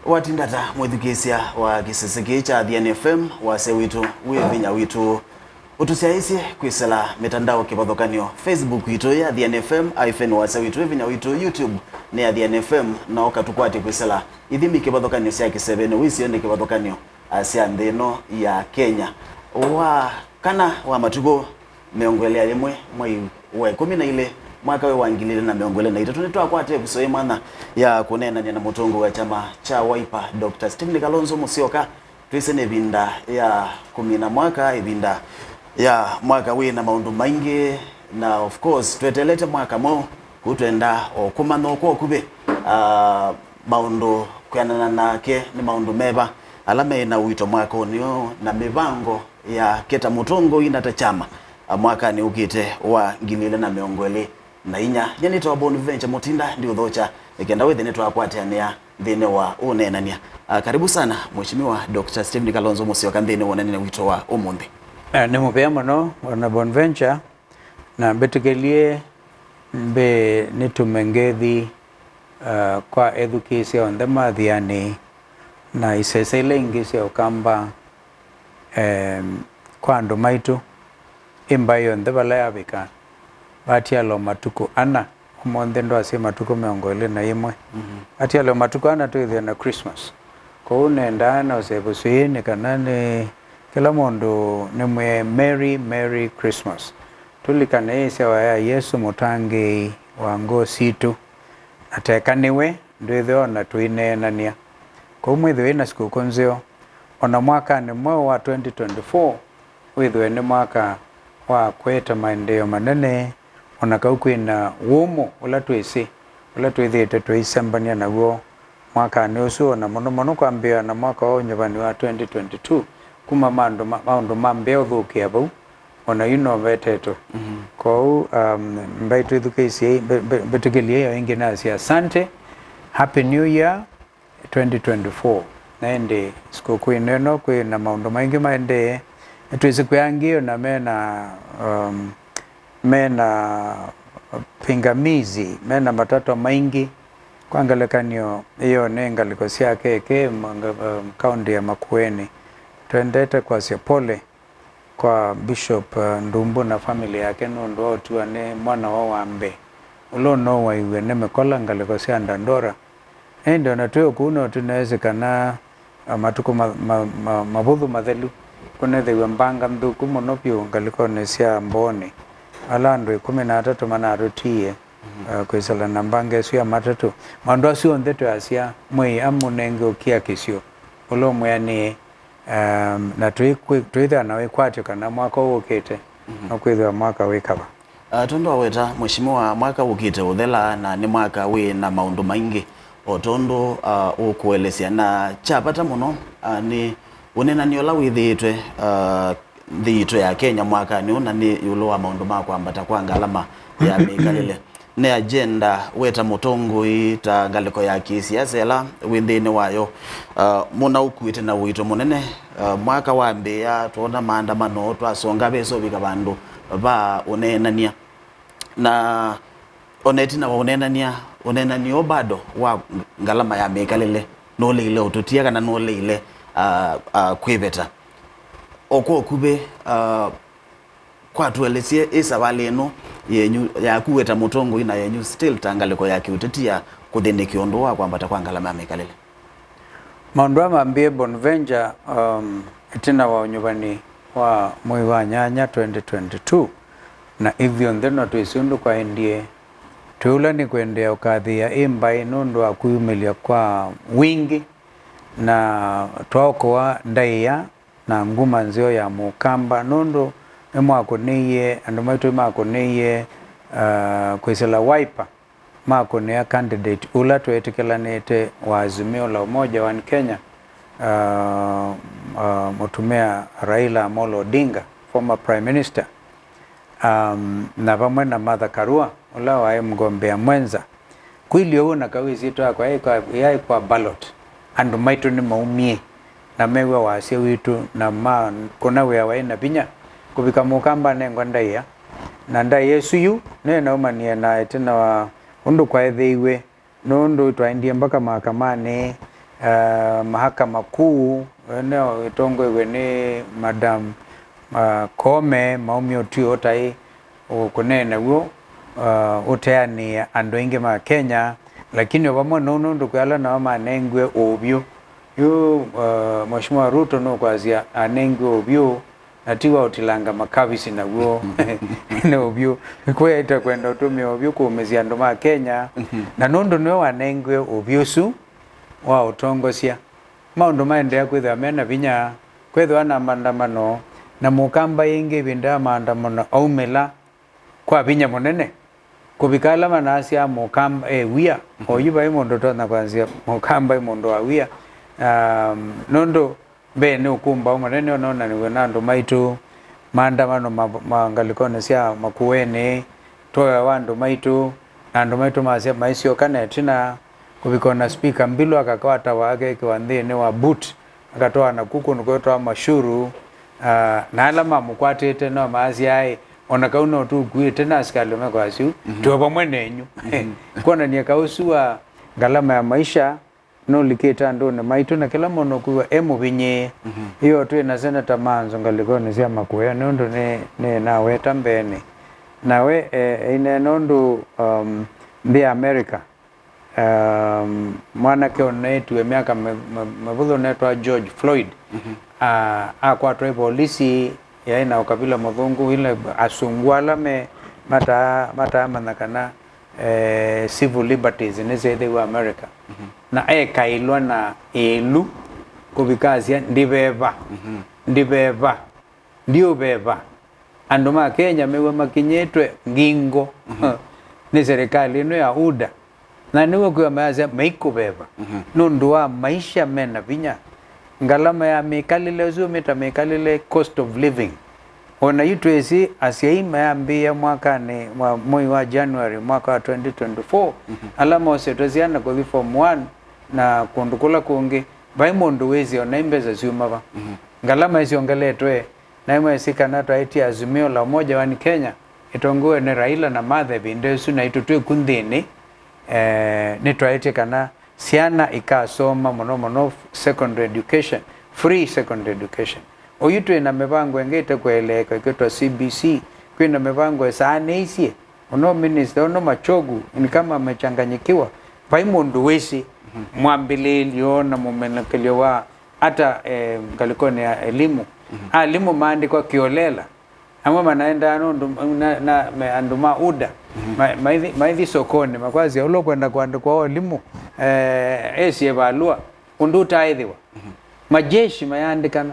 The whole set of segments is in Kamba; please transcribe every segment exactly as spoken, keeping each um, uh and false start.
Watinda ta mwĩthukĩĩsya wa kĩsese kĩĩ kya Athiani F M, wasya witũ wĩ vinya witũ. Ũtũsyaĩĩsye kwĩsĩla mĩtandao kĩvathũkany'o, Facebook yitũ ya Athiani F M, hyphen wasya witũ wĩ vinya witũ, YouTube nĩ Athiani F M, na ũkatũkwatya kwĩsĩla ithimi kĩvathũkany'o sya kĩsevenĩ wĩ isionĩ kĩvathũkany'o, ah, sya nthĩ ĩno ya Kenya. Wa kana wa matukũ mĩongo ĩlĩ ya yĩmwe mwei wa ĩkũmi na ilĩ mwaka wĩ wa ngili ilĩ na mĩongo ĩlĩ na itatũ, nĩtwakwata ĩvuso yĩ mwanya ya kũneenany'a na mũtongoi wa kyama kya Wiper, Doctor Stephen Kalonzo Musyoka. Twĩsĩ nĩ ĩvinda ya kũmina mwaka, ĩvinda ya mwaka wĩ na maũndũ maingĩ, na of course tweteelete mwaka mweũ, kũu twenda o kũmanya o kwa ũkuvĩ, ah, maũndũ kwĩanana nake nĩ maũndũ meva ala me na ũito mwaka ũũ na mĩvango yake ta mũtongoi na ta kyama, ah, mwakanĩ ũkĩte wa ngili ilĩ na mĩongo ĩlĩ na inya. Nyie nĩtawa Bonaventure Mutinda, ndiũthokya nĩ kenda wĩthĩ nĩtwakwatĩanĩa nthĩnĩ wa ũneenany'a. Ah, karibu sana, Mheshimiwa Doctor Stephen Kalonzo Musyoka, nthĩnĩ wa ũneenany'a witũ wa ũmũnthĩ. Eh, nĩ mũvea mũno, Bwana Bonaventure, na mbĩtĩkĩlye mbĩ nĩtũme ngethi, ah, kwa ethukĩĩsya onthe ma Athiani na isese ila ingĩ sya Ũkamba, em, kwa andũ maitũ, ĩ mbaĩ yonthe vala yavika. Vatiala o matukũ ana, ũmũnthĩ ndwasya matukũ mĩongo ĩlĩ na ĩmwe. Mhm. Vatiala o matukũ ana twĩthĩe na Christmas. Kwoou nendaa na ũseũvĩsyo nĩ kana nĩ kĩla mũndũ nĩmwĩe Merry, Merry Christmas. Tũlikane ĩsyawa ya Yesũ mũtangĩĩi wa ngoo sitũ, na teka nĩwe, ndwĩthĩwa o na tũineenany'a. Kwoou mwĩthĩwe na sikũkũ nzeo, o na mwakanĩ mweũ wa twenty twenty-four, wĩthĩwe nĩ mwaka wa kũete maendeeo manene, o na kau kwĩ na wũmũ ũla twĩsĩ, ũla twĩthĩĩtwe tũisembany'a naw'o mwakanĩ ũsu, o na mũno mũno kwambĩĩa na mwaka wa ũnyuvani wa twenty twenty-two, kuma maũndũ ma, maũndũ mambĩĩa ũthũkĩa vau, o na yu no vetetwe. Mhm. Kwoou, um, mbaĩ twĩthukĩĩsyei, mbe-, mbe-, mbĩtĩkĩlyei o ĩngĩ nasye asante, Happy New Year twenty twenty-four. Na ĩndĩ sikũkũ ĩno ĩno kwĩ na maũndũ maingĩ maendee. Nĩtwĩsĩ kwĩ angĩ o na me na, um, me na pingamizi, me na matatwa maingĩ. Kwa ngelekany'o, ĩyo nĩ ngalĩko sya Keke, ma-, nga-, um, kaũntĩ ya Makueni. Twendete kwasya pole kwa Bishop, uh, Ndumbu na family yake nũndũ wa ũtiwa nĩ mwana woo wa mbee, ũla ũnooaiw'e nĩ mĩkola ngalĩko sya Dandora. Ĩndĩ o na twĩ o kũu, no tũneesĩ kana, uh, matukũ ma-, ma-, ma-, mavũthũ mathelu, kũnethĩiwe mbanga nthũku mũno vyũ ngalĩkonĩ sya Mbooni, ala andũ ĩkũmi na atatũ manatũtiie, uh, kwĩsĩla na mbanga ĩsu ya matatũ. Maũndũ asu onthe twĩasya mwĩĩ amũnenge ũkiakĩsyo ũla ũmwĩanĩe. Um, na tũikwĩ-, tũithĩwa na wĩkwatyo kana mwaka ũũ ũkĩte, mhm, no kwĩthĩwa mwaka wĩ kava. Ah, tondũ waweta, Mheshimiwa, mwaka ũkĩte ũthela na nĩ mwaka wĩ na maũndũ maingĩ, o tondũ, ah, ũkũelesya. Na kya vata mũno, ah, nĩ ũneenani ũla wĩthĩĩtwe, ah, nthĩ yitũ ya Kenya mwakanĩ ũũ, na nĩ ĩũlũ wa maũndũ ma kwambata kwa ngalama ya mĩkalĩle. Nĩ agenda we ta mũtongoi, ta ngalĩko ya kĩsiasa ĩla wĩ nthĩnĩ wayo, uh, mũna ũkuĩte na ũito mũnene. Uh, mwaka wambĩĩa, twoona maandamano, twasonga vesa ũvika vandũ va ũneenany'a. Na ona ĩtina wa ũneenany'a, ũneenany'a ũũ bado wa ngalama ya mĩkalĩle nũleile ũtũtia kana nũleile, uh, uh, kwĩveta. O kwa ũkuvĩ, uh, kwa tũelesye ĩ savalĩ ĩno yenyu, yaku we ta mũtongoi na yenyu still ta ngalĩko ya kĩũteti ya kũthĩnĩkĩa ũndũ wa kwambata kwa ngalama ya mĩkalĩle? Maũndũ aa mambie Bonaventure, um, ĩtina wa ũnyuvani wa mwei wa nyanya twenty twenty-two, na ithyonthe no twĩsĩ ũndũ kwaendie. Twĩũla nĩ kũendeea ũkathĩĩa ĩ mbaĩ nũndũ wa kwĩyumĩlya kwa wingĩ, na twaokoa ndaĩa na nguma nzeo ya Mũkamba, nũndũ nĩmwakũnĩie, andũ maitũ nĩmakũnĩie, uh, kwĩsĩla Wiper, makũnĩa candidate ũla tweetĩkĩlanĩte wa Azimio la Umoja One Kenya, uh, uh, mũtumĩa Raila Amolo Odinga, former Prime Minister, um, na vamwe na Martha Karua, ũla waĩ mgombea mwenza. Kwĩlĩ ũu na kawĩsĩ twakwa yaĩ kwa, yaĩ kwa ballot. Andũ maitũ nĩmaumie na mew'a wasya witũ na makũna wĩa waĩ na vinya kũvika Mũkamba anengwa ndaĩa. Na ndaĩa ĩsu yu nĩnaumanie na ĩtina wa ũndũ kwaethĩiwe, nũndũ twaendie mbaka maakamanĩ, uh, mahakama kuu, ene ĩtongoew'e nĩ Madam uh, Koome, maumie ũtwi ũtaĩ kũneena w'o, uh, ũteanĩe andũ aingĩ ma Kenya, lakini o vamwe nũu nũndũ kwĩ ala nao manengiwe ũvyũ. Yu uh, Mheshimiwa Ruto nũkwasya anengiwe ũvyũ, na ti wa ũtilanga makavisi naw'o nĩ ũvyũ. Kwĩ aita kwenda ũtũmĩa ũvyũ kũũmĩsya andũ ma Kenya, na nũndũ nĩwe wanengiwe ũvyũ ũsu wa ũtongosya, maũndũ maendeea kwĩthĩwa me na vinya, kwĩthĩwa na maandamano, na Mũkamba ĩngĩ ĩvinda ya maandamano aumĩla kwa vinya mũnene, kũvika ala manasyaa Mũkamba e wia. Oyu vai mũndũ ũtonya kwanzĩa Mũkamba e mũndũ wa wia, um, nũndũ mbee nĩ ũkũmbaũ mũnene ũnonanĩw'e na andũ maitũ, maandamano ma, ma ngalĩkonĩ sya Makueni, twoya wa andũ maitũ, na andũ maitũ masya maisyoka na ĩtina, kũvika ona Spika Mbilu akakwatawa akekĩwa nthĩnĩ wa boot, akatwawa naku kũndũ kwĩtawa Mashuru, ah, na ala mamũkwatĩte no maasya, "Aĩ, ona kau no tũkuĩte na asikalĩ mekwasya ũu, twĩ vamwe nenyu." Kwonany'a kaũ ũsu wa ngalama ya maisha nũlikĩte andũnĩ maitũ, na kĩla mũndũ ũkwĩw'a e mũvinyĩĩe. Ĩyo twĩ na Seneta Manzo ngalĩkonĩ sya Makueni, nũndũ nĩ, nĩ naweta mbeenĩ. Nawe, eh, aineena ũndũ, um, nthĩ ya America, um, mwanake ũneetiwe myaka mĩ-, mĩ-, mĩvũthũ ũneetwa George Floyd, a-, akwatwa ĩ volisi yaĩ na ũkavila mũthũngũ, ila asungu ala me mataa, mataamanya kana, eh, civil liberties nĩsyĩthĩwa America. Na ekaĩlwa na ĩĩlu kũvika asya, "Ndiveva, ndiveva, ndiũveva." Andũ ma Kenya mew'a makinyĩtwe ngingo nĩ serikali ĩno ya UDA. Na nĩw'o kwĩwa mayasya maikũveva nũndũ wa maisha mena vinya. Ngalama ya mĩkalĩle, ũsu ũmĩta mĩkalĩle, cost of living. O na yu twĩsĩ asyai mayambĩĩa mwakanĩ wa mwei wa January mwaka wa twenty twenty-four, ala mosetwe syana kũthi form one na kũndũ kũla kũngĩ, vai mũndũ wĩsĩ o na ĩ mbesa syuma va. Ngalama ĩsyongeletwe. Na ĩmwe ĩsĩ kana twaĩtye Azimio la Umoja One Kenya ĩtongoew'e nĩ Raila na Martha ĩvinda ĩsu, naitũ twĩ ku nthĩnĩ, eh, nĩtwaĩtye kana syana ikasoma mũno mũno secondary education, free secondary education. Oyu twĩ na mĩvango ĩngĩ ĩte kũeleeka ĩkwĩtwa C B C, kwĩ na mĩvango ĩsaanĩisye mũno minister ũno Machogu, ni kama amechanganyikiwa. Vai mũndũ wĩsĩ mwambĩlĩĩlyo na mũmenekelyo wa ata, eh, ngalĩkonĩ ya elimu. Alimũ maandĩkwa kĩolela. Amwe manaendaa nũndũ na, na, me, andũ ma UDA ma-, maithi, maithi sokonĩ, makwasya ũla ũkwenda kũandĩkwa alimũ, eh, esye valũa ũndũ ũtaaĩthĩwa. Majeshi mayaandĩkana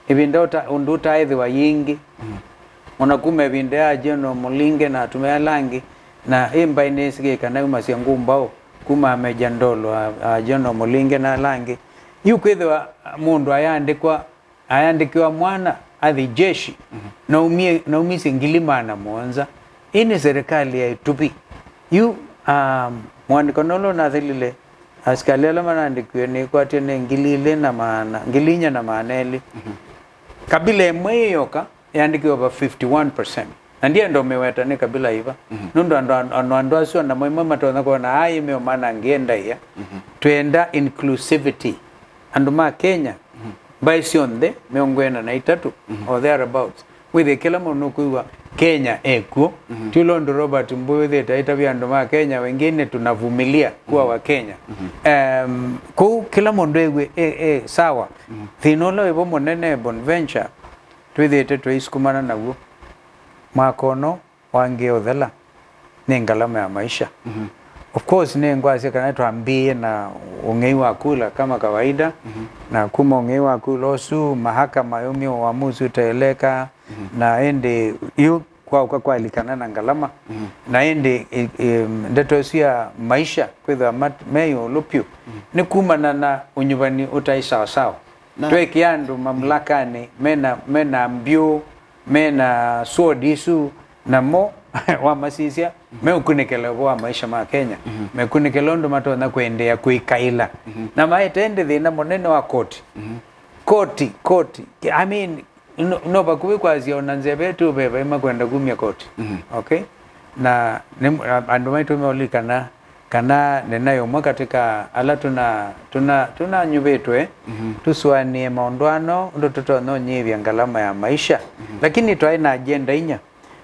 ĩvinda ũta-, ũndũ ũtaaĩthĩwa yĩngĩ. Ona kuma ĩvinda ya General Mulinge na atumĩa ala angĩ, na ĩ mbaĩ nĩsĩkĩe kana yumasya ngũmbaũ kuma Major Ndolo, a, a General Mulinge na ala angĩ. Yu kwĩthĩwa mũndũ ayandĩkwa, ayandĩkĩwa mwana athi jeshi, naumie, naumisye ngili maana mũonza. Ĩ nĩ serikali ya ĩtuvi. Yu, um, mũandĩko nũla ũnathelile, asikalĩ ala manandĩkiwe nĩkwatĩe nĩ ngili ilĩ na maana, ngili inya na maana elĩ. Kabila ĩmwe yĩ yoka yandĩkiwe over fifty-one percent. Na ndienda ũmĩweta nĩ kabila iva. Nũndũ andũ, andũ, andũ asu ona mo imwe matonya kwona aĩ meo manangĩe ndaĩa. Twenda inclusivity. Andũ ma Kenya, mbaĩ syonthe, mĩongo ĩna na itatũ or thereabouts. Wĩthĩe kĩla mũndũ nũkwĩw'a Kenya ekw'o. Ti ũla ũndũ Robert Mbũi wĩthĩĩte aitavya andũ ma Kenya, wengine tunavumilia kuwa wa Kenya. Em, kũu kĩla mũndũ ew'e e, e sawa. Thĩna ũla wĩvo mũnene Bonventure, twĩthĩĩte tũisukumana naw'o mwaka ũno wangĩe ũthela nĩ ngalama ya maisha. Of course, nĩ ngwasya kana twambĩĩe na ũng'ei wa kula kama kawaida, na kuma ũng'ei wa kula ũsu, mahakama yaumie ũamusi ũtaeleka, na ĩndĩ yu kwaũka kwalikana na ngalama, na ĩndĩ, ĩ, ĩ, ndeto ĩsu ya maisha kwĩthĩwa mat-, me ĩũlũ pyũ, nĩ kumana na ũnyuvani ũtaĩ sawasawa. Na twekĩa andũ mamlakanĩ mena, mena mbyũ, mena sword isu, namo wamasisya meũkunĩkĩla ũvoo wa maisha ma Kenya, mekunĩkĩla ũndũ matonya kũendeea kwĩkaĩla. Na maete ĩndĩ thĩna mũnene wa koti. Koti, koti. I mean, no, no vakuvĩ kwasya ona nzeve tu ve vai makwenda kumya koti. Okay? Na nĩ, a-, andũ maitũ meũlikana kana nĩ naĩ ũmwe katĩ ka ala tũna, tũna, tũnanyuvĩtwe, mhm, tũsũanĩe maũndũ ano ũndũ tũtonya ũnyivya ngalama ya maisha. Mhm. Lakini twaĩ na agenda inya.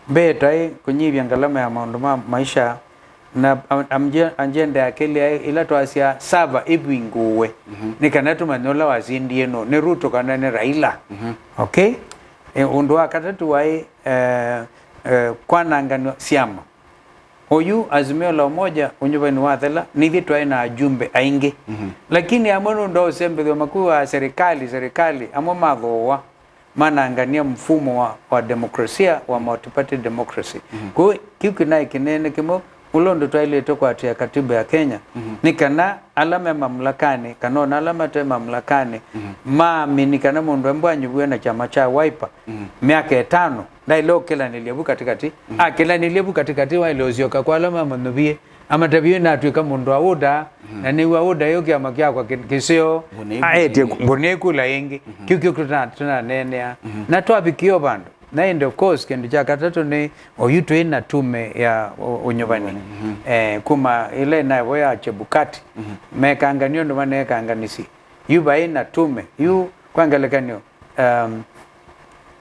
Mbee twaĩ kũnyivya ngalama ya maũndũ ma maisha, na am-, amje-, agenda ya kelĩ yaĩ ĩla twasya server ĩvingũwe, mhm, nĩ kana tũmanye ũla wasindie nũ, nĩ Ruto kana nĩ Raila. Mhm. Okay? E, ũndũ wa katatũ waĩ, eh, eh, kwananganw'a syama. Oyu Azimio la Umoja ũnyuvani wathela, nĩthyĩ twaĩ na ajumbe aingĩ. Mhm. Lakini amwe nũndũ wa ũsembethyo makuu wa serikali, serikali, amwe mathooa, manangania mfumo wa, wa demokrasia, wa multiparty democracy. Mhm. Kwoou kĩu kĩnaĩ kĩnene kĩmwe, ũla ũndũ twaĩlĩte kũatĩĩa katiba ya Kenya, mhm, nĩ kana ala me mamlakanĩ, kana ona ala mate mamlakanĩ, mhm, maamini kana mũndũ embwa anyuviwe na kyama kya Wiper, mhm, myaka ĩtano, ndaĩle ũkĩlanĩlya vu katĩkatĩ. Mhm. Akĩlanĩlya vu katĩkatĩ, waĩle ũsyoka kwa ala mamũnyuvie, amatavye, "Natw'ĩka mũndũ wa UDA, mhm, na nĩw'a UDA yo kĩama kyakwa kĩ-, kĩseo." Mbũnĩe aetye, mbũnĩe kula ĩngĩ. Mhm. Kĩu kĩu tũna-, tũnaneenea. Mhm. Na twavikie o vandũ. Na ĩndĩ, of course, kĩndũ kya katatũ nĩ oyu twĩ na tume ya ũ-, ũnyuvani. Ũnyuvani. Mhm. Eh, kuma ĩla ĩnaevo ya Chebukati. Mhm. Mekangani ũndũ maneekanganisye. Yu vaĩ na tume. Yu, kwa ngelekany'o, um,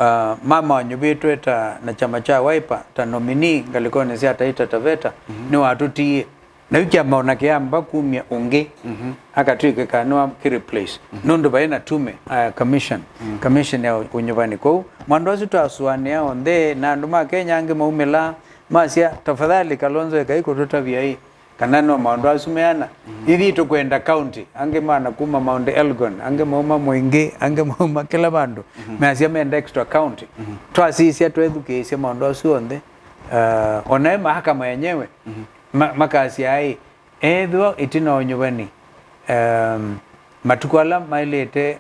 uh, mama wanyuvĩtwe ta na kyama kya Wiper ta nominee ngalĩkonĩ sya Taita Taveta, mhm, nĩwatũtiie. Na yu kyama ona kĩamba kumya ũngĩ, mhm, akatw'ĩke kana nĩwa kĩ replace. Mhm. Nũndũ vaĩ na tume, uh, commission, mhm, commission ya ũ-, ũnyuvani. Kwoou, maũndũ asu twasũanĩa onthe, na andũ ma Kenya angĩ maumĩlaa, masya, "Tafadhali, Kalonzo ekai kũtũtavya ĩ, kana no maũndũ asu meana." Mhm. Ithyĩ tũkwenda county, angĩ mana kuma Mount Elgon, angĩ mauma Mwingĩ, angĩ mauma kĩla vandũ. Mhm. Measya menda extra county. Mhm. Twasisya twethukĩĩsya maũndũ asu onthe, uh, onaĩ mahakama yenyewe, mhm, ma-, makasya aĩ, ethĩwa ĩtina wa ũnyuvani, um, matukũ ala maĩlĩte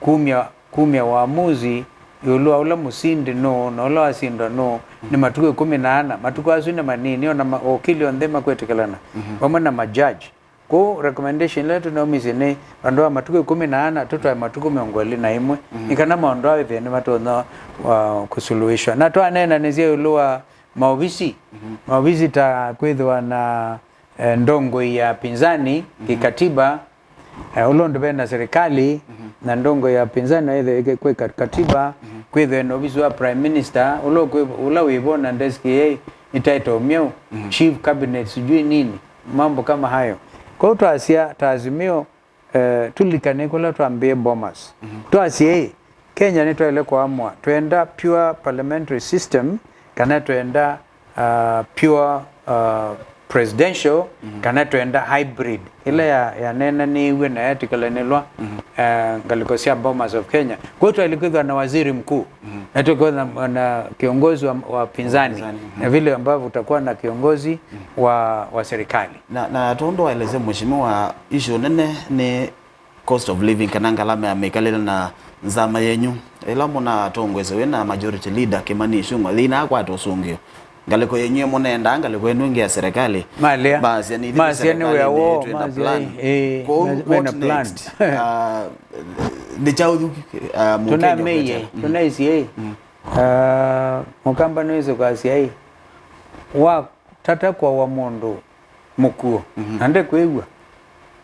kumya, kumya uamuzi ĩũlũ wa ũla mũsindi nũũ na ũla wasindwa nũũ, nĩ matukũ ĩkũmi na ana. Matukũ asu nĩ manini, ona ma-, okili onthe makwĩtĩkĩlana, mhm, vamwe na majaji. Kwoou recommendation ĩla tũnaumisye nĩ vandũ va matukũ ĩkũmi na ana, tũtwae matukũ mĩongo ĩlĩ na ĩmwe, mhm, nĩ kana maũndũ aa wĩthĩe nĩmatonya, uh, kũsuluhishwa. Na twaneenanĩsya ĩũlũ wa maovisi, mhm, maovisi ta kwĩthĩwa na, eh, ndongoi ya pinzani, mhm, kĩkatiba, eh, ũla ũndũ ve na serikali, mhm, na ndongoi ya pinzani ĩthĩe kwĩ ka-, katiba, mhm, kwĩthĩwe na ovisi wa prime minister, ũla ũkwĩ-, ũla wĩvo na desk yĩ ĩtaĩtwe ũmyau, mhm, chief cabinet sijui nini, mambo kama hayo. Kwoou twasya ta Azimio, eh, tũlikane kũla twambĩĩe Bomas. Mhm. Twasya ĩ, Kenya nĩtwaĩle kũamũa, twenda pure parliamentary system, kana twenda, uh, pure, uh, presidential, mhm, kana twenda hybrid, ĩla ya, yaneenanĩiw'e na yetĩkĩlanĩlwa, mhm, uh, ngalĩko sya Bomas of Kenya. Kwoou twaĩle kwĩthwa na waziri mkuu, mhm, na tũkwĩthwa na, na kiongozi wa, wa pinzani, pinzani, mhm, na vile ambavyo utakuwa na kiongozi, mhm, wa, wa serikali. Na, na tondũ waelezea mheshimiwa, issue nene nĩ cost of living, kana ngalama ya mĩkalĩle na nzama yenyu. Ĩla mũnatongoesya wĩ na majority leader Kimani Ichung'wa, thĩna akwata ũsũngĩo. Ngalĩko yenyu ĩmwe nenda, ngalĩko ĩno ĩngĩ ya serikali. Malĩa. Masya nĩ, masya nĩ wĩa woo, twĩ na masya plan. Ĩĩ, kwoou, me-, mena what plan next? Ah, nĩ kyaũ yu, ah, mũkenya tũnamĩie, ũkwĩtĩa? Mm. Tũnaisye, mm, ah, mũkamba nĩwĩsĩ kwasya ĩ, wa tata kwawa mũndũ mũkuũ, mhm, na ndekwĩw'a.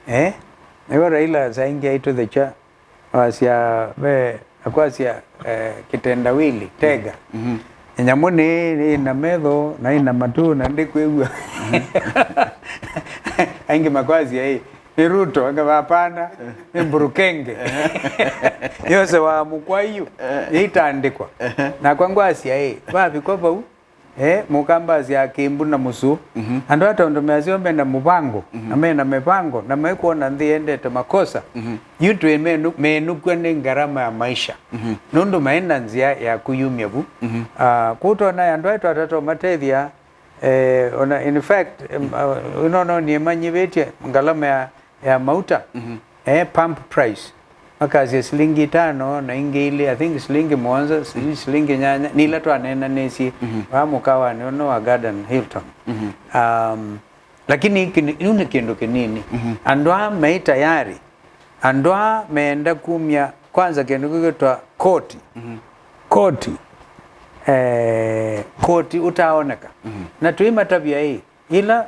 Eh? Nĩwe Raila saa ingĩ aitũthekya, wasya ve, akwasya, eh, kitendawili, tega. Mhm. Nyamũ nĩ, nĩ na metho, na ĩna matũ, na ndekwĩw'a. Mhm. Aingĩ makwasya, "Ĩ, nĩ Ruto," anga, "Hapana, nĩ mburukenge." Yose wa mũkwayu, eh, yaitandĩkwa. Eh. Nakwa ngwasya, ĩ, vavikwa vau, Eh, mũkamba asya kĩmbu na mũsũ. Mhm. Andũ aa tondũ measya mena mũvango, mhm, na mena mĩvango, na mekwona nthĩ yendete makosa, mhm, yu twĩ menu-, menũkw'a nĩ ngarama ya maisha. Mhm. Nũndũ maĩ na nzĩa ya kũyumya vu. Mhm. Ah, kũu tona andũ aitũ atatu matethya, eh, ona, in fact, em, ah, nononie manyivĩtye ngalama ya ya mauta, mhm, eh, pump price. Makasya silingi itano na ingĩ ilĩ, I think silingi mũonza, sijui silingi nyanya, nĩ ila twaneenanĩsye, mhm, vaa mũkawanĩ ũno wa Garden Hilton. Mhm. Um, lakini kĩ-, yu nĩ kĩndũ kĩnini. Mhm. Andũ aa me tayari, andũ aa meenda kumya, kwanza kĩndũ kĩkwĩtwa koti. Mhm. Koti. Eh, koti ũtaoneka. Mhm. Na tũimatavya ĩ, ila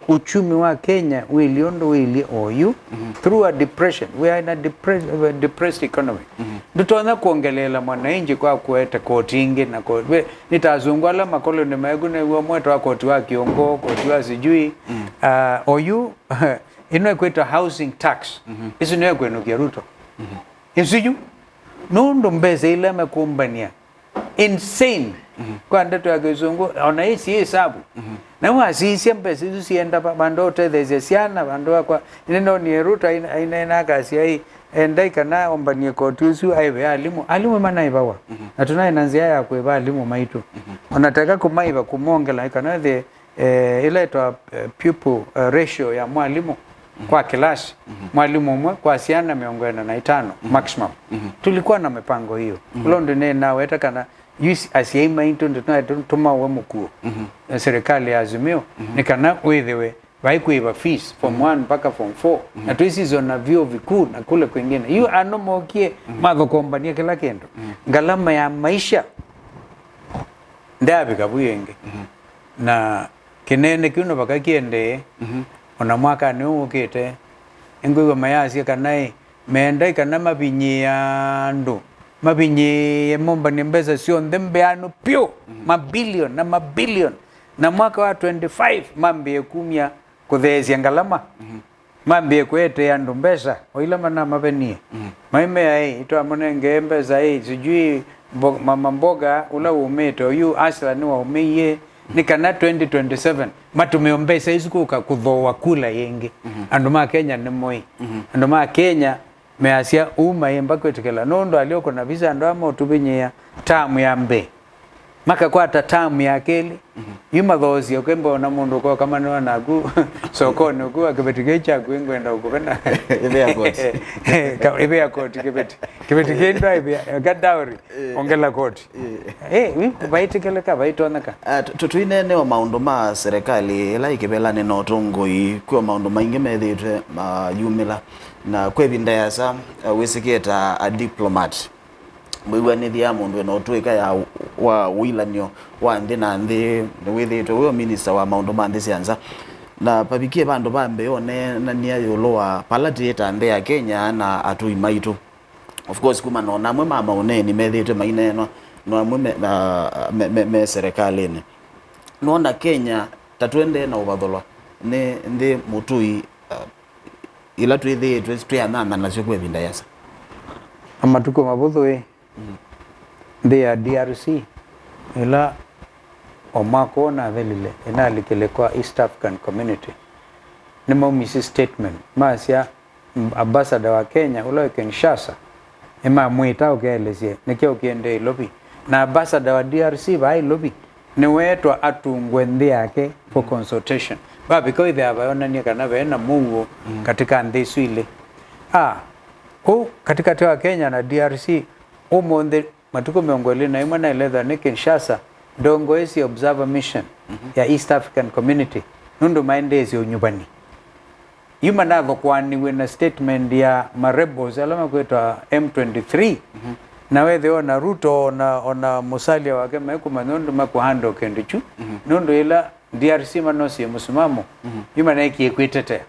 Uchumi wa Kenya wĩilyĩ ũndũ wĩilyĩ oyu through a depression. We are in a depre-, a depressed economy. Ndũtonya kuongeleela mwananchi kwa kũete koti ingĩ na koti. We, nĩ ta asungu ala makoloni maeku nĩw'o mwetwa koti wa kĩũngũ, koti wa sijui. Ah, oyu, ĩno ĩkwĩtwa housing tax. Ĩsu nĩyo ĩkwĩnũkĩa Ruto. Ĩsu yu. Nũndũ mbesa ila mekũmbania insane. Kwa ndeto ya kĩsũngũ, ona ĩsi ĩsavu. Na wasisya mbesa isu sienda va, vandũ ũtetheesya syana, vandũ wakwa. Nĩnonie Ruto ain-, aineena akasya, "Ĩ, endai kana ombanie koti ũsu aĩve alimũ." Alimũ manaivawa. Na tũnaĩ na nzĩa ya kũĩva alimũ maitũ. Ona teka kũmaiva kũmongela kana the eh, ĩla ĩtwa, eh, pupil, eh, ratio ya mwalimũ kwa kĩlasi, mwalimũ ũmwe kwa syana mĩongo ĩna na itano maximum. Tulikuwa na mipango hiyo. Ũla ũndũ nĩnaweta kana yu asyai maitũ ndĩtũmaũe mũkuo, eh, serikali ya Azimio, nĩ kana wĩthĩwe vai kũĩva fees form one mpaka form four, na twĩsisya na vyuo vikuu na kule kwingine. Yu ano mokie mathokombanie kĩla kĩndũ. Ngalama ya maisha ndĩavika vu ĩngĩ. Na kĩneene kĩu no vaka kĩendee, ona mwakanĩ ũũ ũkĩte, nĩngwĩw'a mayasya kana ĩ, meendai kana mavinyĩĩe andũ, mavinyĩĩe mombanie mbesa syonthe mbeanu pyũ, mabilioni na mabilioni, na mwaka wa twenty-five mambĩĩe kumya kũtheesya ngalama. Mambĩe kũetea andũ mbesa, o ila manamavenie. Maimea, "Ĩ, itwamũnengee mbesa, ĩ, sijui mbo-, mama mboga ũla wumĩte, oyu Asla nĩwaumĩie," nĩ kana twenty twenty-seven matũmĩe mbesa isu kũka kũthooa kula yĩngĩ. Andũ ma Kenya nĩ moi. Andũ ma Kenya measya ũu mayĩmba kwĩtĩkĩla, nũndũ alyũkũ na visa andũ aa motũvinyĩĩa tamu ya mbee. Makakwata tamu ya kelĩ. Yu mathoosye kwĩ mbona mũndũ ũkoka manĩwa naku sokonĩ ũku wa kĩveti kĩĩ kyaku ĩngwenda ũkũvena. Ĩvĩa koti. Ka-, ĩvĩa koti kĩveti. Kĩveti kĩĩ ndwa ĩvĩa, eka dowry, ongela koti. Eh, wi, vaitĩkĩlĩka, vaitonyeka. Ah, tu-, tu-, tuineenewa maũndũ ma serikali ĩla ĩkĩvelanĩ na ũtongoi, kwĩ o maũndũ maingĩ methĩĩtwe mayumĩla. Na kwĩ ĩvinda yasa, ah, wĩsĩkĩe ta a diplomat. Mwĩw'anĩthya ya mũndũ ena ũtũĩka ya wa ũilan'yo wa nthĩ na nthĩ nĩwĩthĩĩtwe wĩo minista wa maũndũ ma nthĩ sya nza. Na vavikie vandũ va mbee oneenany'a ĩũlũ wa vala tĩĩ ta nthĩ ya Kenya na atũi maitũ. Of course, kumana na amwe ma maũneeni methĩĩtwe maineenwa, no amwe me, na, me, me, me serikalĩnĩ. Nona Kenya ta tũendee na ũvathũlwa nĩ nthĩ mũtũi, uh, ila twĩthĩĩtwe twĩanyanya nasyo kwa ĩvinda yasa. Na matukũ mavũthũ ĩ, nthĩ ya D R C, ĩla o mwaka ũũ nathelile, ĩnalikile kwa East African Community, nĩmaumisye statement, masya, ambassador wa Kenya ũla wĩ Kinshasa, nĩmamwĩta ũkeelesye nĩkyaũ kĩendee Nairobi. Na ambassador wa D R C vaa Nairobi nĩweetwa atũngwe nthĩ yake for consultation. Vavika wĩthĩa vayonany'a kana ve na mũuo katĩ ka nthĩ isu ilĩ. Ah, kũu katĩkatĩ wa Kenya na D R C, ũmũnthĩ matukũ mĩongo ĩlĩ na ĩmwe naelethwa nĩ Kinshasa ndongoesye Observer Mission ya East African Community nũndũ maendeesye ũnyuvani. Yu manathokoaniw'e na statement ya ma rebels ala makwĩtwa M twenty-three, na wethĩwa ona Ruto ona, ona Musalia wake maikũmanya ũndũ makũhandle kĩndũ kyu, nũndũ ĩla D R C manosie mũsimamo, yu maneekie kwĩtetea.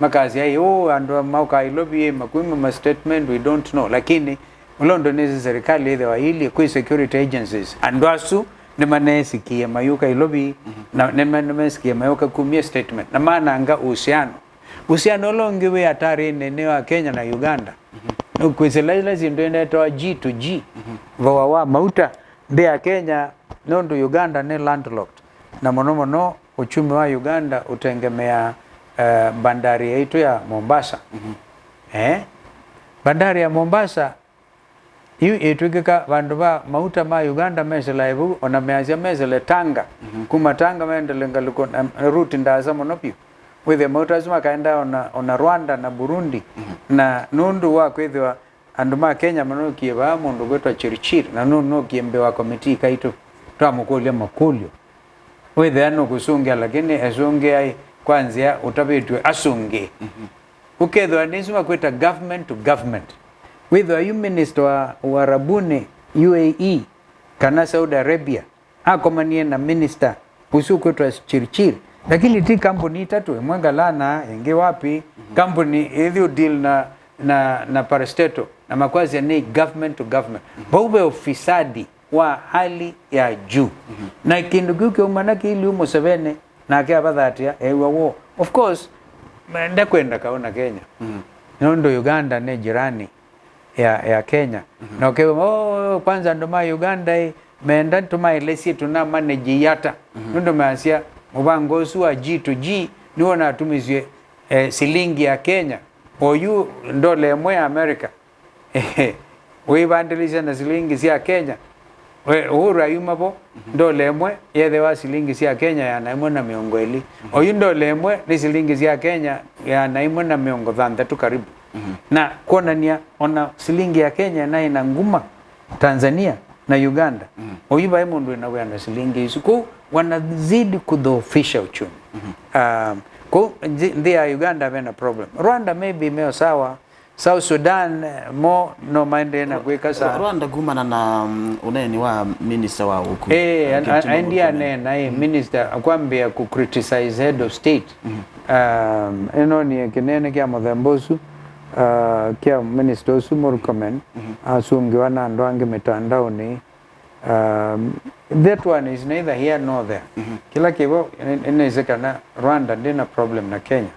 Makasya, "Ĩ, ũũ andũ maũkaa Nairobi, ĩ, makwĩma ma statement, we don't know." Lakini ũla ũndũ nĩsĩ serikali ĩthĩwa iilyĩ, kwĩ security agencies. Andũ asu nĩmanesikie mayũka Nairobi, na nĩma-, nĩmesikie mayũka kumya statement, na mananga uhusiano. Uhusiano ũla ũngĩ wĩ hatarĩnĩ nĩ wa Kenya na Uganda. Nũkwĩsĩla ila syĩndũ ĩnetawa G to G, thooa wa mauta, nthĩ ya Kenya, nũndũ Uganda nĩ landlocked, na mũno mũno uchumi wa Uganda ũtengemeaa, eh, bandari yaitũ ya Mombasa. Eh? Bandari ya Mombasa yu ĩtw'ĩkĩka vandũ va mauta ma Uganda mesĩlae vau, ona measya mesĩle Tanga. Kuma Tanga maendele ngalĩko na, na route ndaasa mũno vyũ. Wĩthĩe mauta asu makaenda ona, ona Rwanda na Burundi. Na nũndũ wa kwĩthĩwa andũ ma Kenya manookie vaa mũndũ kwĩtwa Chirchir, na nũnookie mbee wa komitii kaitũ, twamũkũlya makũlyo. Wĩthĩa nũkũsũngĩa, lakini esũngĩai kwa nzĩa ũtavĩtw'e asũngĩe. Ũkethĩwa nĩsu makwĩta government to government. Wĩthĩwa yu minister wa Uarabuni, U A E, kana Saudi Arabia, akomanie na minister ũsu ũkwĩtwa Chirchir, Lakini ti kambuni itatũ, ĩmwe Galana, ĩngĩ wapi, kambuni ĩthi ũdeal na, na, na parastatal, na makwasya nĩ government to government. Vau ve ufisadi wa hali ya juu. Na kĩndũ kĩu kĩaumana kĩiliu Museveni, nake avathatĩa, eew'a woo. Of course, me-, ndekwenda kaũ na Kenya. Nũndũ Uganda nĩ jirani ya, ya Kenya. Na ũkew'a, "Oh, kwanza andũ ma Uganda ĩ, menda tũmaelesye tũna manage ata." Nũndũ measya mũvango ũsu wa G to G nĩw'o natumisye, eh, silingi ya Kenya. Oyu ndola ĩmwe ya America wĩvandĩlĩsya na silingi sya Kenya. We, Uhuru ayuma vo, ndola ĩmwe yethĩwa silingi sya Kenya ĩana ĩmwe na mĩongo ĩlĩ. Oyu ndola ĩmwe nĩ silingi sya Kenya ĩana ĩmwe na mĩongo thanthatũ karibu. Na kwonania ona silingi ya Kenya naĩ na nguma Tanzania na Uganda. Oyu vai mũndũ wĩna wĩa na silingi isu. Kwoou wanazidi kudhoofisha uchumi. Um, kwoou nthi, nthi ya Uganda vena problem. Rwanda maybe meo sawa, South Sudan, eh, mo no maendee na kwĩka saa. Rwanda kumana na, mm, ũneeni wa minister wa ũkui, eh, eh, an-, Kipchumba an-, aendie Murkomen. Aneena, eh, minister akwambĩa ku criticize head of state. Um, ĩno nĩ kĩnene kya mũthemba ũsu, uh, kya minister ũsu Murkomen, asũngĩwa na andũ angĩ mĩtandaonĩ. Um, that one is neither here nor there. Kĩla kĩvo, nĩ-, nĩnĩsĩ kana Rwanda ndĩna problem na Kenya.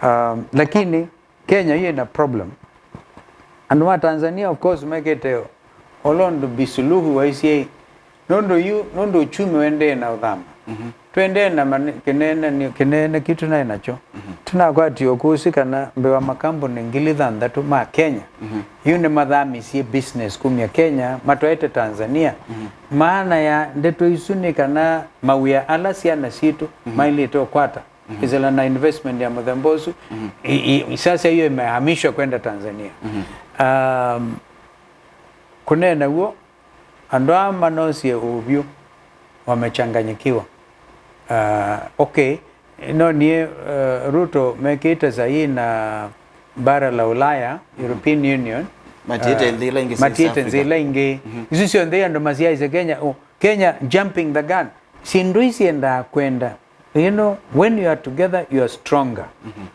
Um, lakini Kenya yu ĩna problem. Andũ ma Tanzania, of course, mekĩte ũla ũndũ Bi Suluhu waisye, nũndũ yu, nũndũ uchumi wendee na ũthama. Twendee na mani-, kĩneenanĩ-, kĩneene kĩu tũnaĩ nakyo. Tũnakwatie ũkũsĩ kana mbee wa makambuni ngili thanthatũ ma Kenya, yu nĩmathamisye business kumya Kenya, matwaĩte Tanzania. Maana ya ndeto isu nĩ kana mawĩa ala syana sitũ maĩlĩte ũkwata, ĩsĩla na investment ya mũthemba ũsu, i-, i-, sasa hiyo imehamishwa kwenda Tanzania. Um, kũneena w'o, andũ aa manosie ũvyũ, wamechanganyikiwa. Uh, okay, no niĩ, uh, Ruto mekĩte sahihi na bara la Ulaya, European Union, matiĩte, uh, nthĩ ila ingĩ, matiĩte nthĩ ila ingĩ. Isu syonthe andũ masyaĩsye Kenya, oh, Kenya jumping the gun. Syĩndũ ii syendaa kwenda, you know, when you are together, you are stronger.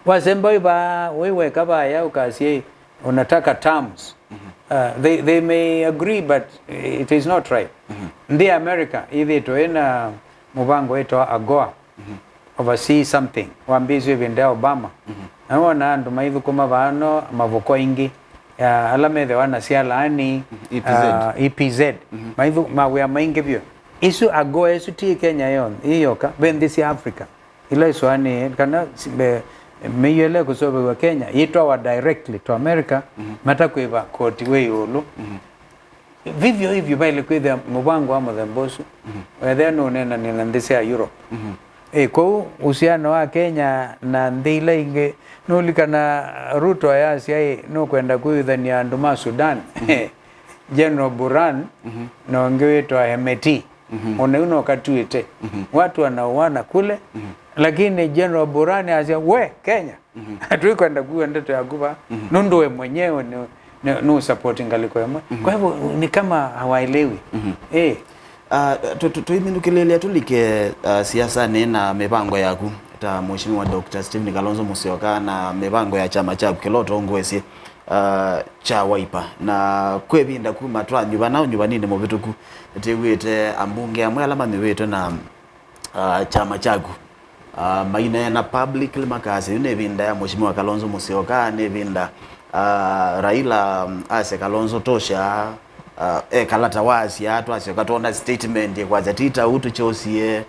Wasemba wĩ vaa, wĩ weka vaya, ũkasya, "Unataka terms." Uh, they, they may agree, but it is not right. Nthĩ ya America ĩthĩtwe ĩna mũvango wĩtawa agoa, oversee something, wambĩĩsw'e ĩvinda ya Obama. Na wona andũ maithũkũma vano mavoko aingĩ, ya ala methĩwa na syalaani, E P Z. Uh, E P Z. Maithu-, mawĩa maingĩ vyũ. Isu agoa isu ti Kenya yonthe, ĩ yoka, ve nthĩ sya Africa ila isũanĩe, kana si-, mbe-, mĩio ĩla ĩkũseũvĩw'a Kenya yĩtwawa directly to America, matakwĩva koti wĩ ĩũlũ. Vivyo hivyo vaĩle kwĩthĩa mũvango wa mũthemba ũsu, wethĩa nũũneenanĩa na nthĩ sya Europe. Ĩ, kwoou uhusiano wa Kenya na nthĩ ila ingĩ, nũlikana Ruto ayasya, ĩ, nũkwenda kũĩthany'a andũ ma Sudan. General Burhan na ũngĩ wĩtwa Hemeti. Ona yu no katuĩte. Watu wanauana kule, lakini General Burhan asya, "We, Kenya, tũikwenda kuwa ndeto yaku va, nũndũ we mwenyewe nĩ, nĩ, nĩ usapoti ngalĩko ĩmwe." Kwa hivyo, ni kama hawaelewi. Eh. Ah, tu-, tu-, tũimĩnũkĩlĩlya tũlike, ah, siasanĩ na mĩvango yaku ta Mheshimiwa Doctor Stephen Kalonzo Musyoka na mĩvango ya kyama kyaku kĩla ũtongoesye, ah, kya Wiper. Na kwĩ ĩvinda kuma twanyuvana ũnyuvaninĩ mũvĩtũku, nĩtwĩw'ĩte ambunge amwe ala manyuvĩtwe na, ah, kyama kyaku, ah, maineena publicly makasya, "Yu nĩ ĩvinda ya Mheshimiwa Kalonzo Musyoka, nĩ ĩvinda, ah, Raila, mm, asya Kalonzo tosha, ah, ekala ta wasya, twasyoka twona statement ĩkwasya ti ta ũu tũkyosie."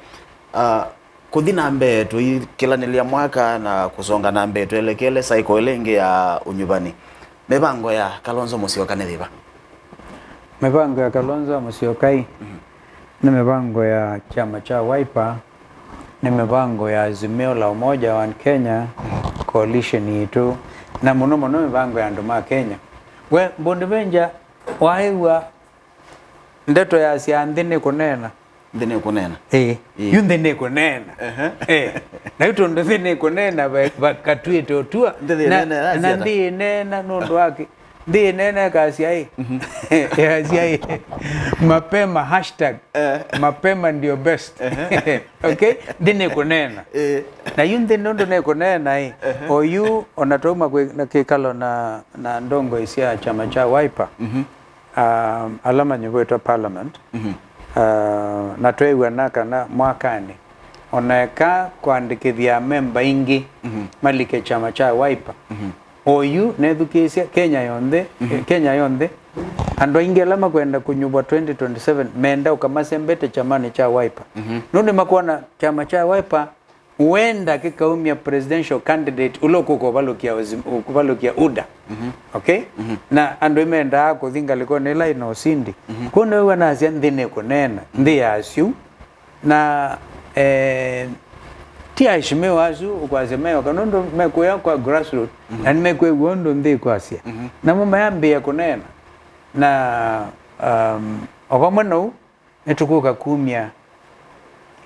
Ah, kũthi na mbee tũikĩlanĩlya mwaka na kũsonga na mbee twelekele cycle ĩla ĩngĩ ya ũnyuvani. Mĩvango ya Kalonzo Musyoka nĩ yĩva? Mĩvango ya Kalonzo Musyoka ĩ, nĩ mĩvango ya kyama kya Wiper, nĩ mĩvango ya Azimio la Umoja One Kenya, coalition yitũ, na mũno mũno mĩvango ya andũ ma Kenya. We, Mbundi Venja, waĩw'a ndeto yasya nthĩ nĩkũneena? Nthĩ nĩkũneena. Ĩĩ. Ĩĩ. Yu nthĩ nĩkũneena. Ehe. Ĩĩ. Na yu tondũ nthĩ nĩkũneena, va-, vakatw'ĩte ũtua. Nthĩ na, nĩneena, na yasya ata? Nthĩ ĩneena nũndũ wa kĩ? Nthĩ ĩneena ĩkasya ĩ. Ĩkasya ĩ. Mapema hashtag. Eh. Mapema ndio best. Okay? Nthĩ nĩkũneena. Eh. Na yu nthĩ nũndũ nĩkũneena ĩ. Ehe. Oyu ona twauma kwĩ na kĩkalo na, na ndongoi sya kyama kya Wiper. Mhm. Um, ala manyuvĩtwe parliament. Mhm. Uh, na tweew'ana kana mwakanĩ ona eka kwandĩkĩthya amemba ingĩ. Mhm. Malike kyama kya Wiper. Mhm. Oyu nethukĩĩsya Kenya yonthe, mhm, Kenya yonthe, andũ aingĩ ala makwenda kũnyuvwa twenty twenty-seven menda ũkamasembete kyamanĩ kya Wiper. Mhm. Nũndũ makwona kyama kya Wiper wenda kĩkaumya presidential candidate ũla ũkũka ũvalũkya Azim-, ũvalũkya UDA. Mhm. Okay? Mhm. Na andũ mendaa kũthi ngalĩkonĩ ĩla ĩna ũsindi. Mhm. Kwoou nĩw'o nasya nthĩ nĩkũneena, nthĩ ya asyũ. Na, eh, ti aheshimiwa asu ũkwasya meoka, nũndũ mekũya kwa grassroot, mhm, na nĩmekwĩw'a ũndũ nthĩ ĩkwasya. Mhm. Namo mayambĩĩa kũneena. Na, um, o vamwe na ũu, nĩtũkũka kumya,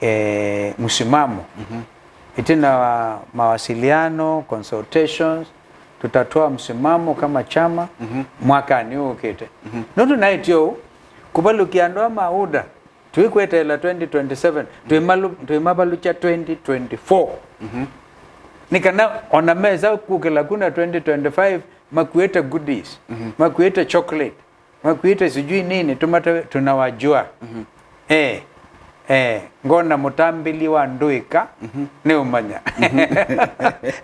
eh, msimamo. Mhm. Ĩtina wa mawasiliano, consultations, tutatoa msimamo kama chama, mhm, mwakanĩ ũkĩte. Mhm. Nũndũ naĩtye ũu, kũvalũkya andũ a ma UDA, twĩkweteela twenty twenty-seven, twĩmalu-, twĩmavalũkya twenty twenty-four. Mhm. Nĩ kana ona mesa kũkĩla kuna twenty twenty-five, makuĩte goodies, mhm, makuĩte chocolate, makuĩte sijui nini, tumate tunawajua. Mhm. Eh, eh, ngona mũtambĩli wa ndũĩka, mhm, nĩũmanya. Mhm.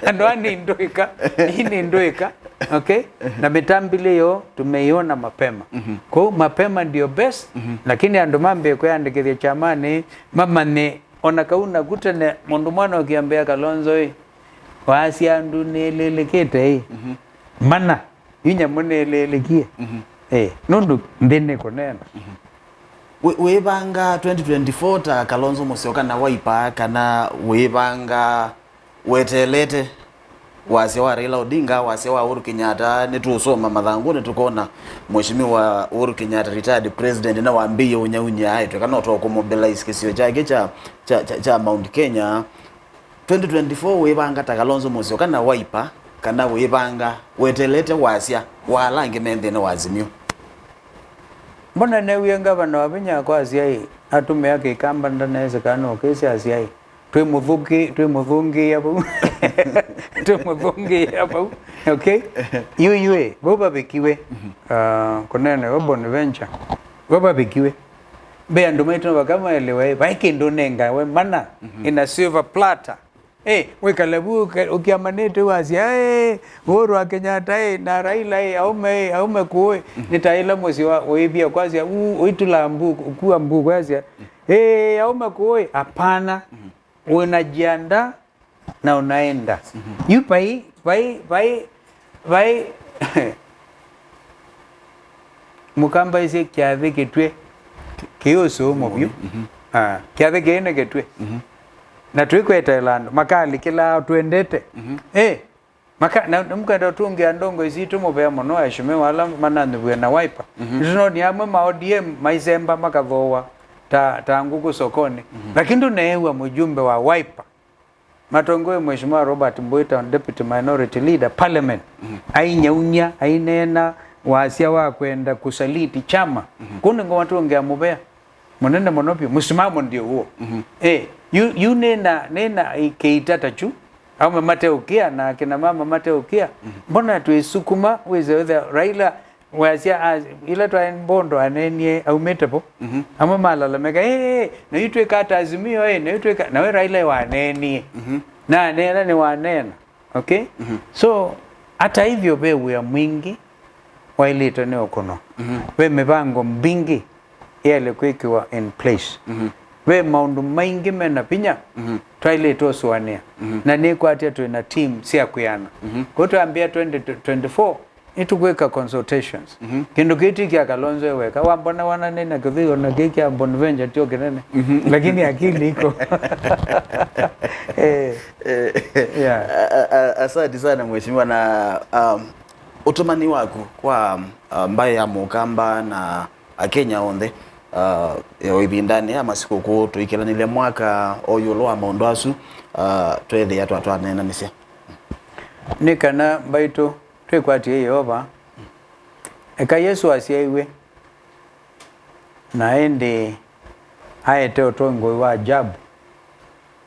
Andũ aa nĩ ndũĩka, hii nĩ ndũĩka, okay? Na mĩtambĩlĩ yoo tumeiona mapema. Mhm. Kwoou mapema ndio best, mhm, lakini andũ mambĩe kwĩyandĩkĩthya kyamanĩ, mamanye ona kau naku tene mũndũ mwana ũkĩambĩa Kalonzo ĩ, wasya andũ nĩlĩlĩkĩte ĩ. Mhm. Mana. Yu nyamũ nĩlĩlĩkie. Mhm. Eh, nũndũ nthĩ nĩkũneena. Mhm. Wĩ-, wĩvanga twenty twenty-four ta Kalonzo Musyoka na Wiper, kana wĩvanga weteelete wasya wa Raila Odinga, wasya wa Uhuru Kenyatta? Nĩtũũsoma mathangũnĩ tũkona Mheshimiwa Uhuru Kenyatta, retired president, nĩwambĩie ũnyauny'a aĩtwe kana ũtoa kũmobilize kĩsio kyake kya, kya, kya, kya Mount Kenya. Twenty twenty-four wĩvanga ta Kalonzo Musyoka na Wiper, kana wĩvanga weteelete wasya wa ala angĩ me nthĩnĩ wa Azimio? Mbona neewie ngavana wa vinya akwasya ĩ, atũmĩa kĩkamba ndanesa kana ũkĩsya asya ĩ, twĩmũthũkĩ-, twĩmũthũngĩĩa vau. Twĩmũthũngĩĩa vau. Okay? Yu, yu ĩ, vau vavikiwe. Mhm. Ah, kũnene, vau Bonaventure. Vau vavikiwe. Ve andũ maitũ vaka maelewe, vai kĩndũ ũnengawe mana, mhm, in a silver platter. Eh, wĩkale vu ũke-, ũkĩamanĩte wasya, eh, Uhuru wa Kenyatta, eh, na Raila, eh, aume, eh, aume kũũ, eh. Mhm. Nĩ ta ĩla mũsyĩ wa ũĩvia kwasya, u-, ũitũla mbu, kua mbu kwasya, eh, aume kũũ, eh. Hapana. Mhm. Unajiandaa na unaenda. Mhm. Yu vai, vai, vai, vai, mũkambaisye kyathĩ kĩtw'e, kĩ ũsũũ mũvyũ. Mhm. Ah, kyathĩ kĩĩ nĩ kĩtw'e. Mhm. Na twĩkweteela andũ, makalikĩlaa twendete. Mhm. Eh, maka-, na nĩmũkwenda ũtũngĩa ndongoi sitũ mũvea mũno, aheshimiwa ala mananyuvw'e na Wiper. Mhm. Nĩtũnonie amwe ma O D M maisemba makathooa ta, ta ngũkũ sokonĩ. Mhm. Lakini ndũneew'a mũjumbe wa Wiper matongoe Mheshimiwa Robert Mboita, Deputy Minority Leader, Parliament, mhm, ainyaunya, aineena wasya wa kwenda kusaliti chama. Mhm. Kũu nĩko matũngĩa mũvea mũnene mũno vyũ. Msimamo ndio huo. Mhm. Eh, yu, yu nĩna, nĩna kĩita ta kyu, aume mateũkĩa na akina mama mateũkĩa. Mhm. Mbona twĩsukuma wĩse wĩthĩa Raila Wasya, a-, ila twaĩ Mbondo aneenie aumĩte vo. Mhm. Amwe malalamika, "Ĩĩ, na yu twĩka ata Azimio, ĩ, na yu twĩka," nawe Raila waneenie. Mhm. Na aneena nĩwaneena. Okay? Mhm. So, hata hivyo, ve wĩa mwingĩ waĩlĩte nĩ ũkũnwa. Mhm. Ve mĩvango mbingĩ yaĩle kwĩkĩwa in place. Mhm. Ve maũndũ maingĩ mena vinya, mhm, twaĩlĩte ũsũanĩa. Mhm. Na nĩkwatya twĩ na team sya kwĩana. Mhm. Kwoou twambĩa twenty twenty-four, nĩtũkwĩka consultations. Mhm. Kĩndũ kĩĩ ti kya Kalonzo e weka. Wambona wana nĩ na kĩthũi, ona kĩĩ kya Bonaventure tio kĩnene. Mhm. Lakini akili iko. Eh. Eh, yeah. A-, a-, a-, asante sana mheshimiwa, na, um, ũtũmani waku kwa, um, mbaĩ ya Mũkamba na Akenya onthe, uh, o ĩvindanĩ ya masikũkũ tũikĩlanĩlye mwaka o ĩũlũ wa maũndũ asu, uh, tweethĩa twa-, twaneenanĩsya. Nĩ kana mbaitũ twĩkwatĩe Yeova, Eka Yesũ asyaiwe, na ĩndĩ aete ũtongoi wa Jabu.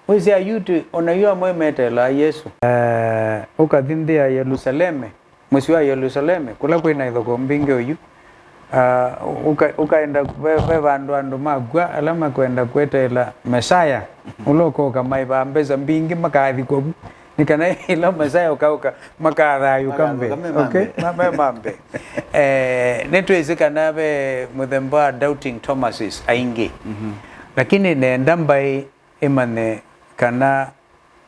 Wĩsĩ Ayuti o na yu amwe meteelaa Yesũ. Eh, ũkathi nthĩ ya Yelusaleme, mũsyĩ wa Yelusaleme, kũla kwĩ na ithokoo mbingĩ oyu. Ah, ũka-, ũkaenda, ve, ve vandũ andũ makw'a ala makwenda kweteela Mesaya, ũla ũkoka maĩvaa mbesa mbingĩ makathikwa vu. Nĩ kana ĩla Mesaya ũkaũka, makathayũka mbee. Makathayũka me ma mbee. Okay? Ma-, me ma mbee. Eh, nĩtwĩsĩ kana ve mũthemba wa doubting Thomases aingĩ. Mhm. Lakini nenda mbaĩ ĩmanye kana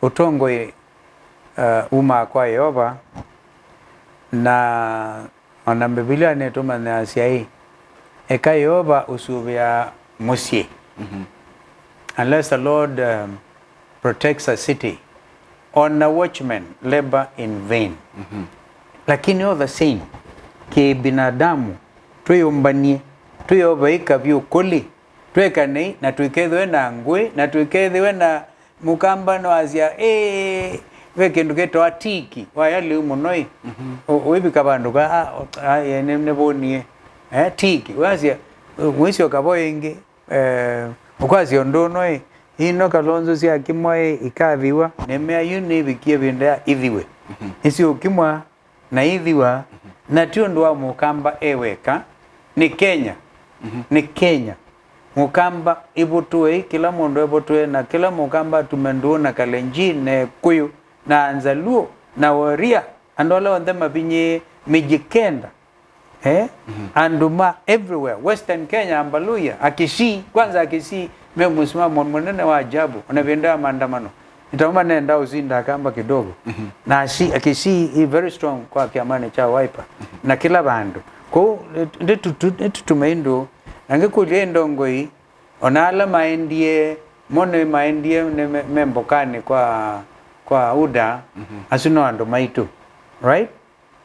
ũtongoi, uh, umaa kwa Yeova, na ona Mbivilia nĩtũmanyĩasya ĩ, eka Yeova ũsũvĩaa mũsyĩ. Mhm. Unless the Lord, um, protects a city, on a watchman labor in vain. Mhm. Lakini all the same, kĩbinadamu, twĩyũmbany'e, twĩyovaĩka vyũ kũlĩ, twĩkanei, na tũikethĩwe na ngũĩ, na tũikethĩwe na mũkamba nĩwasya, "Ĩĩ, ve kĩndũ kĩtawa tiki, waya lĩu mũno ĩ." Mhm. Ũ-, ũivika vandũ ka, "Ah, ah, ĩĩ, nĩ, nĩvũnie." Eh, tiki, wasya, "Wĩsyoka vo ĩngĩ." Eh, ũkwasya ũndũ ũno ĩ, ino Kalonzo syakimwa ĩ, ikathiwa, nĩmea yu nĩvikie ĩvinda ya ithiwe. Mhm. Nĩsyũkimwa na ithiwa, mhm, na ti ũndũ wa mũkamba e weka, nĩ Kenya. Mhm. Nĩ Kenya. Mũkamba ĩvũtũei, kĩla mũndũ evũtũe, na kĩla mũkamba atume ndũũ na Kalenjin na Ekũyũ na Anzaluo na Woria, andũ ala onthe mavinyĩĩe mĩjĩ kenda. Eh? Mhm. Andũ ma everywhere, Western Kenya, Ambaluya, Akisii, kwanza Akisii, me mũsimamo mũnene wa ajabu, ona ĩvinda ya maandamano. Nĩtauma nenda ũsinda Akamba kidogo. Mhm. Na Asi-, Akisii i very strong kwa kĩamanĩ kya Wiper. Mhm. Na kĩla vandũ. Kwoou, nĩtũtume indũ, na ngĩkũlya ĩ ndongoi, ona ala maendie, mo nĩ maendie nĩ me, me mbokanĩ kwa, kwa UDA, mhm, asu no andũ maitũ. Right?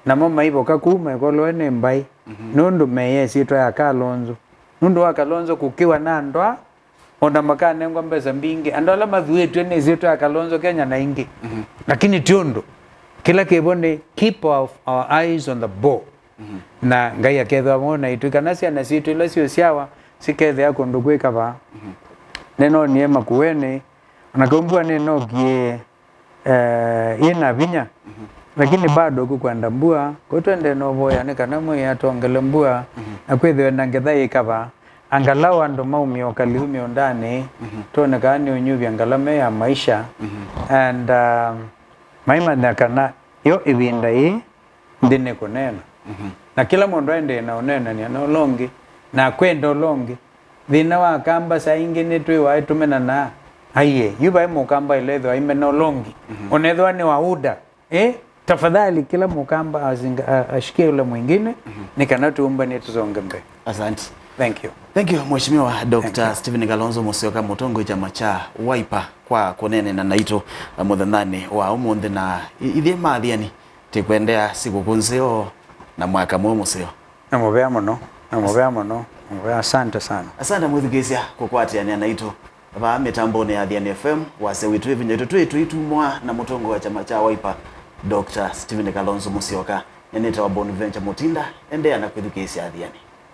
Namo maivoka kũu maikoloe nĩ mbaĩ, mhm, nũndũ meĩa ĩsyĩtwa ya Kalonzo. Nũndũ wa Kalonzo kũkĩwa na ndwaa, o na makanengwa mbesa mbingĩ. Andũ ala mathuĩtw'e nĩ ĩsyĩtwa ya Kalonzo Kenya na ingĩ. Mhm. Lakini ti ũndũ. Kĩla kĩvo nĩ keep our, our eyes on the ball. Mhm. Na Ngai akethĩwa vamwe naitũ, kana syana sitũ ila syũsyawa sikethĩa kũndũ kwĩ kavaa. Mhm. Nĩnonie Makueni, o na kau mbua nĩnokie, eh, yĩna vinya, mhm, lakini bado kũkwenda mbua, kũu twendee na ũvoya nĩ kana Mwĩai atwongele mbua, mhm, na kwĩthĩwe na ngetha yĩ kavaa. Angalau andũ maumie ũkaliu mĩũndanĩ, mhm, twone kana nĩ ũnyuvya ngalama ya maisha. Mhm. And, um, maimanya kana yo ĩvinda yĩĩ nthĩ nĩ kũneena. Mhm. Na kĩla mũndũ aendee na ũneenany'a na ũla ũngĩ, na akwenda ũla ũngĩ. Thĩna wa Akamba saa ingĩ nĩtwĩwa tũmenanaa. Aiee, yu vai mũkamba ĩla ethĩwa aimena ũla ũngĩ. Mhm. Onethĩwa nĩ wa UDA. Eh, tafadhali kĩla mũkamba azinga-, a-, ashikie ũla mwingine, mhm, nĩ kana tũũmbany'e tũsonge mbee. Asante. Thank you. Thank you, Mheshimiwa Doctor Stephen Kalonzo Musyoka, mũtongoi kyama kya Wiper, kwa kũneenea naitũ, uh, mũthenyanĩ wa ũmũnthĩ, na i-, ithyĩ ma Athiani tũkwendea sikũkũ nzeo na mwaka mweũ mũseo. Na mũvea mũno, na mũvea mũno, na mũvea, asante sana. Asante mwĩthukĩĩsya kũkwatĩanĩa naitũ vaa mĩtambonĩ ya Athiani F M, wasya witũ ĩvinya witũ twĩ tũitumwa na mũtongoi wa kyama kya Wiper, Doctor Stephen Kalonzo Musyoka. Nĩnĩtawa Bonaventure Mutinda, endeea na kwĩthukĩĩsya Athiani.